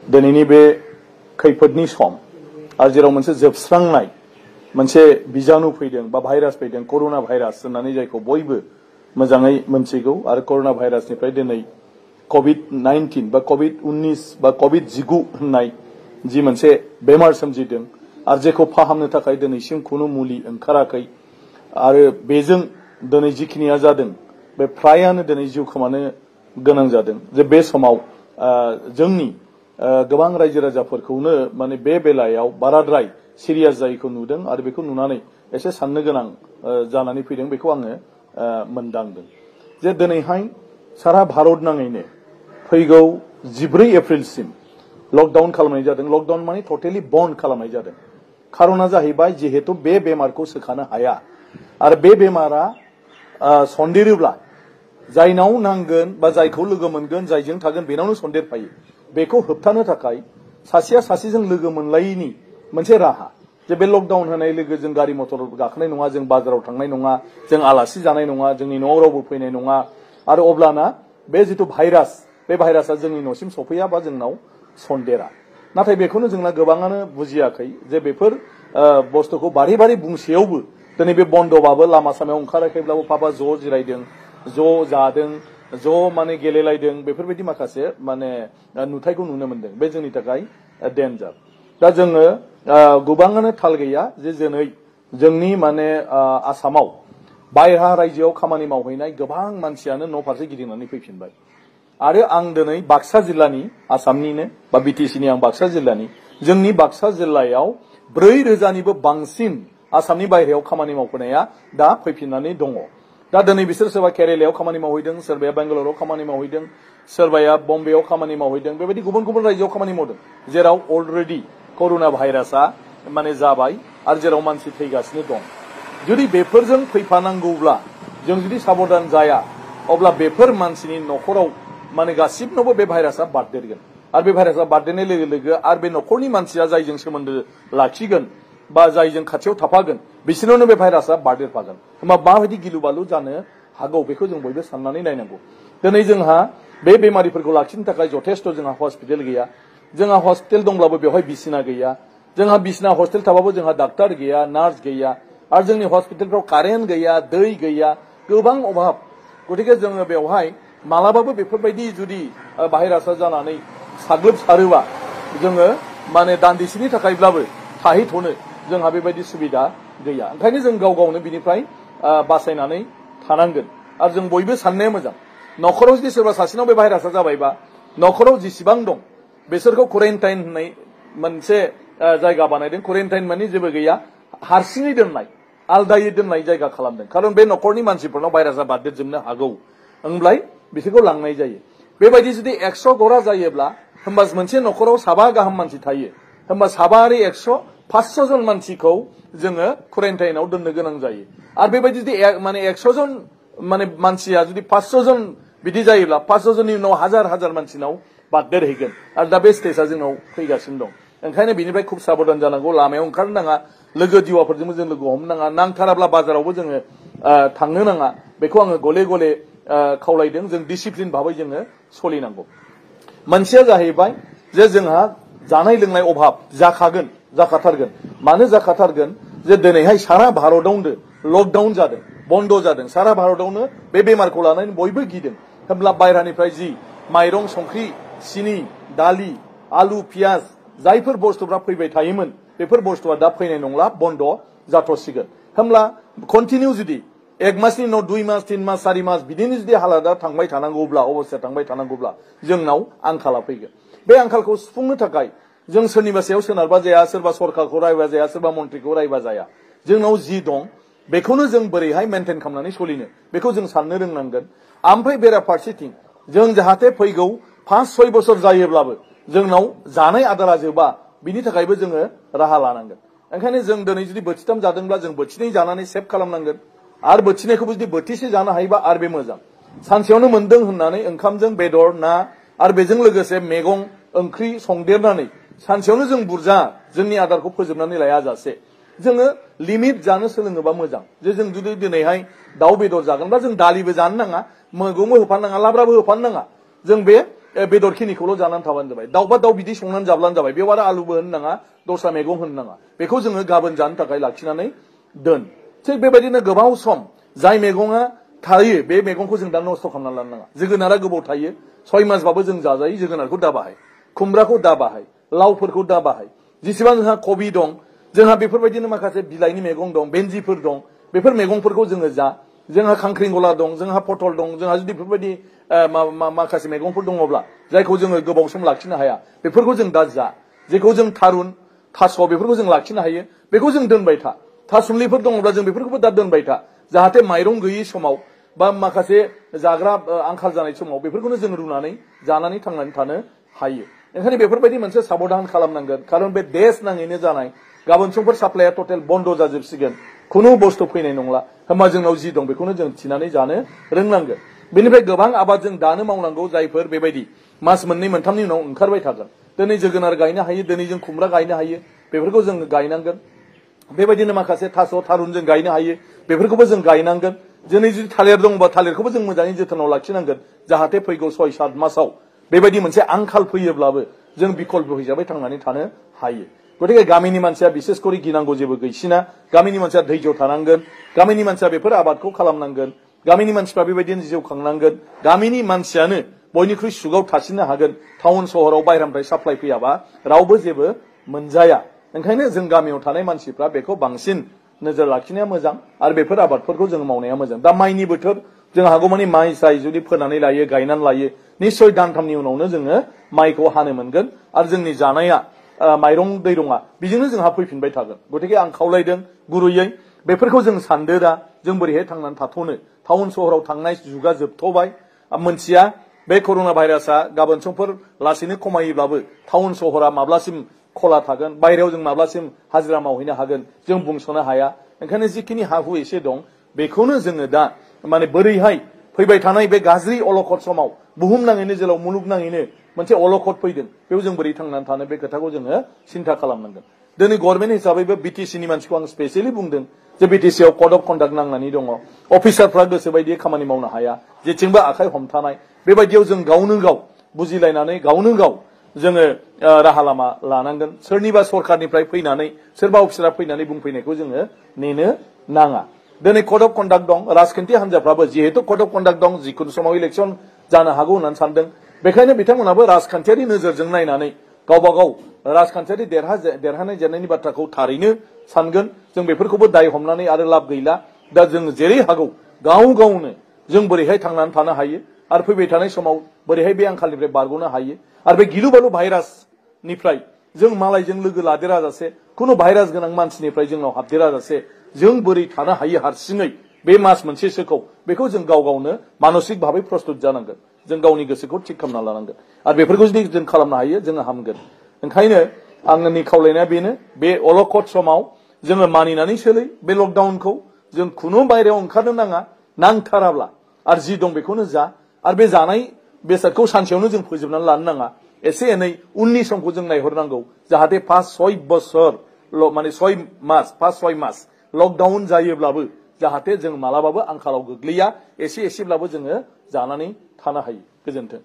दिनैनि बे खैफोदनि सम आरो जेराव मोनसे जोबस्रांनाय मोनसे बिजानु फैदों बा भाइरास फैदों कर'ना भाइरास होननानै जायखौ बयबो मोजाङै मोनथिगौ आरो कर'ना भाइरासनिफ्राय दिनै कभिड-19 बा कभिड-19 बा कभिड-19 होननाय जि मोनसे बेमार सोमजिदों आरो जेखौ फाहामनो थाखाय दिनैसिम खुनु मुलि ओंखाराखै आरो बेजों दिनै जिखिनिया जादों बे फ्रायानो दिनै जिउ खोमानो गोनां जादों जे बे समाव जोंनि गोबां रायजो राजाफोरखौनो माने बे बेलायाव बाराद्राय सिरियास जायैखौ नुदों आरो बेखौ नुनानै एसे साननो गोनां जानानै फैदों बेखौ आङो मोनदांदों जे दिनैहाय सारा भारत नाङैनो फैगौ 14 एप्रिलसिम लकडाउन खालामनाय जादों। लकडाउन माने टटेलि बन्द खालामनाय जादों। खारना जाहैबाय जिहेतु बे बेमारखौ सोखानो हाया आरो बे बेमारा सन्देरोब्ला जायनाव नांगोन बा जायखौ लोगो मोनगोन जायजों थागोन बेनावनो सन्देरफायो। बेखौ होबथानो थाखाय सासेया सासेजों लोगो मोनलायैनि मोनसे राहा जे बे लकडाउन होनाय लोगो जों गारि मटर गाखोनाय नङा, जों बाजाराव थांनाय नङा, जों आलासि जानाय नङा, जोंनि न'आव रावबो फैनाय नङा आरो अब्लाना बे जिथु भाइरास बे भाइरासआ जोंनि न'सिम सफैया बा जोंनाव सन्देरा। नाथाय बेखौनो जोंना गोबाङानो बुजियाखै जे बेफोर बुस्थुखौ बारे बारे बुंसेयावबो दिनै बे बन्दबाबो लामा सामायाव ओंखाराखैब्लाबो पापा ज' जिरायदों, ज' जादों, ज' माने गेलेलायदों, बेफोरबायदि माखासे माने नुथायखौ नुनो मोनदों। बे जोंनि थाखाय डेन्जार। दा जोङो गोबाङानो थाल गैया जे दिनै जोंनि माने आसामाव बायह्रा रायजोआव खामानि मावहैनाय गोबां मानसियानो न' फारसे गिदिंनानै फैफिनबाय आरो आं दिनै बाक्सा जिल्लानि आसामनिनो बा बिटिसिनि आं बाक्सा जिल्लानि जोंनि बाक्सा जिल्लायाव 4,000निबो बांसिन आसामनि बायह्रायाव खामानि मावफैनाया दा फैफिननानै दङ। दा दिनै बिसोर सोरबा केरेलायाव खामानि मावहैदों, सोरबाया बेंगालुरुआव खामानि मावहैदों, सोरबाया बम्बेआव खामानि मावहैदों, बेबायदि गुबुन गुबुन रायजोआव खामानि मावदों जेराव अलरेडि कर'ना भाइरासआ माने जाबाय आरो जेराव मानसि थैगासिनो दं। जुदि बेफोरजों फैफानांगौब्ला जों जुदि साबधान जाया अब्ला बेफोर मानसिनि न'खराव माने गासिबनावबो बे भाइरासआ बारदेरगोन आरो बे भाइरासआ बारदेरनाय लोगो लोगो आरो बे न'खरनि मानसिया जायजों सोमोन्दो लाखिगोन बा जायजों खाथियाव थाफागोन बिसोरनावनो बे भाइरासआ बारदेरफागोन। होमबा माबायदि गिलु बालु जानो हागौ बेखौ जों बयबो साननानै नायनांगौ। दिनै जोंहा बे बेमारिफोरखौ लाखिनो थाखाय जथेस्थ' जोंहा हस्पिटाल गैया। जोंहा हस्पिटाल दंब्लाबो बेवहाय बिसिना गैया। जोंहा बिसिना हस्पिटाल थाबाबो जोंहा डाक्टार गैया, नार्स गैया आरो जोंनि हस्पिटालफ्राव कारेन्ट गैया, दै गैया, गोबां अभाब। गतिके जोङो बेवहाय मालाबाबो बेफोरबायदि जुदि भाइरासआ जानानै साग्लोबसारोबा जोङो माने दान्दिसेनि थाखायब्लाबो थाहैथ'नो जोंहा बेबायदि सुबिदा गैया। ओंखायनो जों गाव गावनो बिनिफ्राय बासायनानै थानांगोन आरो जों बयबो साननाया मोजां। न'खराव जुदि सोरबा सासेनाव बे भाइरासआ जाबायबा न'खराव जेसेबां दं बिसोरखौ क्वारेन्टाइन होननाय मोनसे जायगा बानायदों। क्वारेन्टाइन माने जेबो गैया, हारसिङै दोननाय, आलदायै दोननाय जायगा खालामदों। खारन बे न'खरनि मानसिफोरनाव भाइरासआ बारदेरजोबनो हागौ होनब्लाय बिसोरखौ लांनाय जायो। बेबायदि जुदि 100 गरा जायोब्ला होमबा मोनसे न'खराव 7 गाहाम मानसि थायो। होमबा 7 आरो 100 500 जन मानसिखौ जोङो क्वारेन्टाइनाव दोननो गोनां जायो। आरो बेबायदि जुदि माने 100 जन माने मानसिया जुदि 500 जन बिदि जायोब्ला 500 जननि उनाव हाजार हाजार मानसिनाव बारदेरहैगोन आरो दा बे स्टेजआ जोंनाव फैगासिनो दं। ओंखायनो बिनिफ्राय खुब साबधान जानांगौ। लामायाव ओंखारनो नाङा, लोगो दिवाफोरजोंबो जों लोगो हमनो नाङा, नांथाराब्ला बाजारावबो जोङो थांनो नाङा। बेखौ आङो गले गले खावलायदों। जों डिसिप्लिन भाबै जोङो सोलिनांगौ। मोनसेया जाहैबाय जे जोंहा जानाय लोंनाय अभाब जाखाथारगोन। मानो जाखाथारगोन जे दिनैहाय सारा भारतावनो लकडाउन जादों, बन्द जादों। सारा भारतावनो बे बेमारखौ लानानै बयबो गिदों। होमब्ला बायह्रानिफ्राय जि माइरं, संख्रि, सिनि, दालि, आलु, पियाज जायफोर बुस्थुफ्रा फैबाय थायोमोन बेफोर बुस्थुआ दा फैनाय नंला, बन्द जाथ'सिगोन। होमब्ला कन्टिनिउ जुदि 1 मासनि उनाव 2 मास, 3 मास, 4 मास बिदिनो जुदि हालादा थांबाय थानांगौब्ला, अबस्थाया थांबाय थानांगौब्ला जोंनाव आंखाला फैगोन। बे आंखालखौ सुफुंनो थाखाय जों सोरनिबा सायाव सोनारबा जाया, सोरबा सरकारखौ रायबा जाया, सोरबा मन्थ्रिखौ रायबा जाया। जोंनाव जि दं बेखौनो जों बोरैहाय मेनटेन खालामनानै सोलिनो बेखौ जों साननो रोंनांगोन। ओमफ्राय बेराफारसेथिं जों जाहाथे फैगौ 5-6 बोसोर जायोब्लाबो जोंनाव जानाय आदारा जोबा, बिनि थाखायबो जोङो राहा लानांगोन। ओंखायनो जों दिनै जुदि बोथिथाम जादोंब्ला जों बोथिनै जानानै सेभ खालामनांगोन आरो बोथिनैखौबो जुदि बोथिसे जानो हायोबा आरो बे मोजां। सानसेयावनो मोनदों होननानै ओंखामजों बेदर, ना आरो बेजों लोगोसे मैगं ओंख्रि संदेरनानै सानसेयावनो जों बुरजा जोंनि आदारखौ फोजोबनानै लायाजासे जोङो लिमिट जानो सोलोङोबा मोजां। जे जों जुदि दिनैहाय दाउ बेदर जागोनब्ला जों दालिबो जानो नाङा, मैगंबो होफानो नाङा, लाब्राबो होफानो नाङा। जों बे बेदरखिनिखौल' जानानै थाबानो जाबाय दाउबा दाउ बिदि संनानै जाब्लानो जाबाय बेयाव आरो आलुबो होनो नाङा दस्रा मैगं होनो नाङा बेखौ जोङो गाबोन जानो थाखाय लाखिनानै दोन थिग बेबायदिनो गोबाव सम जाय मैगङा थायो बे मैगंखौ जों दा नस्थ' खालामनानै लानो नाङा जोगोनारा गोबाव थायो 6 मासबाबो जों जाजायो जोगोनारखौ दा बाहाय खुमब्राखौ दा बाहाय लावफोरखौ दा बाहाय जेसेबां जोंहा कबि दं जोंहा बेफोरबायदिनो माखासे बिलाइनि मैगं दं बेन्जिफोर दं बेफोर मैगंफोरखौ जोङो जा जोंहा खांख्रिंगला दं जोंहा पटल दं जोंहा जुदि बेफोरबायदि माखासे मैगंफोर दङब्ला जायखौ जोङो गोबाव सम लाखिनो हाया बेफोरखौ जों दा जा जेखौ जों थारुन थास' बेफोरखौ जों लाखिनो हायो बेखौ जों दोनबाय था थासुमलिफोर दङब्ला जों बेफोरखौबो दा दोनबाय था जाहाथे माइरं गैयै समाव बा माखासे जाग्रा आंखाल जानाय समाव बेफोरखौनो जों रुनानै जानानै थांनानै थानो हायो ओंखायनो बेफोरबायदि मोनसे साबधान खालामनांगोन खारन बे देश नाङैनो जानाय गाबोन समफोर साप्लाइया टटेल बन्द जाजोबसिगोन खुनु बुस्थु फैनाय नंला होमबा जोंनाव जि दं बेखौनो जों थिनानै जानो रोंनांगोन बेनिफ्राय गोबां आबाद जों दानो मावनांगौ जायफोर बेबायदि मास मोननै मोनथामनि उनाव ओंखारबाय थागोन दिनै जोगोनार गायनो हायो दिनै जों खुमब्रा गायनो हायो बेफोरखौ जों गायनांगोन बेबायदिनो माखासे थास' थारुन जों गायनो हायो बेफोरखौबो जों गायनांगोन दिनै जुदि थालिर दंबा थालिरखौबो जों मोजाङै जोथोनाव लाखिनांगोन जाहाथे फैगौ 6-7 मासाव बेबायदि मोनसे आंखाल फैयोब्लाबो जों बिकल्प हिसाबै थांनानै थानो हायो गतिके गामिनि मानसिया बिसेस करि गिनांगौ जेबो गैसिना गामिनि मानसिया धैर्य थानांगोन गामिनि मानसिया बेफोर आबादखौ खालामनांगोन गामिनि मानसिफ्रा बेबायदिनो जिउ खांनांगोन गामिनि मानसियानो बयनिख्रुइ सुगाव थासिननो हागोन टाउन सहराव बायरानिफ्राय साप्लाइ फैयाबा रावबो जेबो मोनजाया ओंखायनो जों गामियाव थानाय मानसिफ्रा बेखौ बांसिन नोजोर लाखिनाया मोजां आरो बेफोर आबादफोरखौ जों मावनाया मोजां दा माइनि बोथोर जों हागौमानि माइ साइ जुदि फोनानै लायो गायनानै लायो निश्चय दानथामनि उनावनो जोङो माइखौ हानो मोनगोन आरो जोंनि जानाया माइरं दैरङा बेजोंनो जोंहा फैफिनबाय थागोन गतिके आं खावलायदों गुरुयै बेफोरखौ जों सानदो दा जों बोरैहाय थांनानै थाथ'नो टाउन सहराव थांनाय जुगा जोबथ'बाय मोनथिया बे कर'ना भाइरासआ गाबोन समफोर लासैनो खमायोब्लाबो टाउन सहरा माब्लासिम खला थागोन बायरायाव जों माब्लासिम हाजिरा मावहैनो हागोन जों बुंस'नो हाया ओंखायनो जिखिनि हा हु एसे दं बेखौनो जोङो दा माने बोरैहाय फैबाय थानाय बे गाज्रि अलखद समाव बुहुमनाङैनो जेराव मुलुगनाङैनो मोनसे अलखद फैदों बेयाव जों बोरै थांनानै थानो बे खोथाखौ जोङो सिन्था खालामनांगोन दिनै गभर्नमेन्ट हिसाबैबो बिटिसिनि मानसिखौ आं स्पेसियेलि बुंदों जे बिटिसिआव कड अफ कन्डाक्ट नांनानै दङ अफिसारफ्रा गोसोबायदि खामानि मावनो हाया जेथिंबो आखाइ हमथानाय बेबायदियाव जों गावनो गाव बुजिलायनानै गावनो गाव जोङो राहा लामा लानांगोन सोरनिबा सरखारनिफ्राय फैनानै सोरबा अफिसारा फैनानै बुंफैनायखौ जोङो नेनो नाङा दिनै कड अफ कन्डाक्ट दं राजखान्थि हान्जाफ्राबो जिहेतु कड अफ कन्डाक्ट दं जिखुनु समाव इलेक्सन जानो हागौ होननानै सानदों बेखायनो बिथांमोनाबो राजखान्थियारि नोजोरजों नायनानै गावबा गाव राजखान्थियारि देरहानाय जेननायनि बाथ्राखौ थारैनो सानगोन जों बेफोरखौबो दाय हमनानै आरो लाब गैला दा जों जेरै हागौ गाव गावनो जों बोरैहाय थांनानै थानो हायो आरो फैबाय थानाय समाव बोरैहाय बे आंखालनिफ्राय बारग'नो हायो आरो बे गिलु बालु भाइरासनिफ्राय जों मालायजों लोगो लादेरा जासे खुनु भाइरास गोनां मानसिनिफ्राय जोंनाव हाबदेरा जासे जों बोरै थानो हायो हारसिङै बे मास मोनसेसोखौ बेखौ जों गाव गावनो मानसिक भाबै प्रस्तुत जानांगोन जों गावनि गोसोखौ थिग खालामना लानांगोन आरो बेफोरखौ जुदि जों खालामनो हायो जोङो हामगोन ओंखायनो आंनि खावलायनाया बेनो बे अलखद समाव जोङो मानिनानै सोलै बे लकडाउनखौ जों खुनु बायरायाव ओंखारनो नाङा नांथाराब्ला आरो जि दं बेखौनो जा आरो बे जानाय बेसादखौ सानसेयावनो जों फोजोबनानै लानो नाङा एसे एनै उननि समखौ जों नायहरनांगौ जाहाथे 5-6 बोसोर माने 5-6 मास लकडाउन जायोब्लाबो जाहाथे जों मालाबाबो आंखालाव गोग्लैया एसे एसेब्लाबो जोङो जानानै थानो हायो गोजोन्थों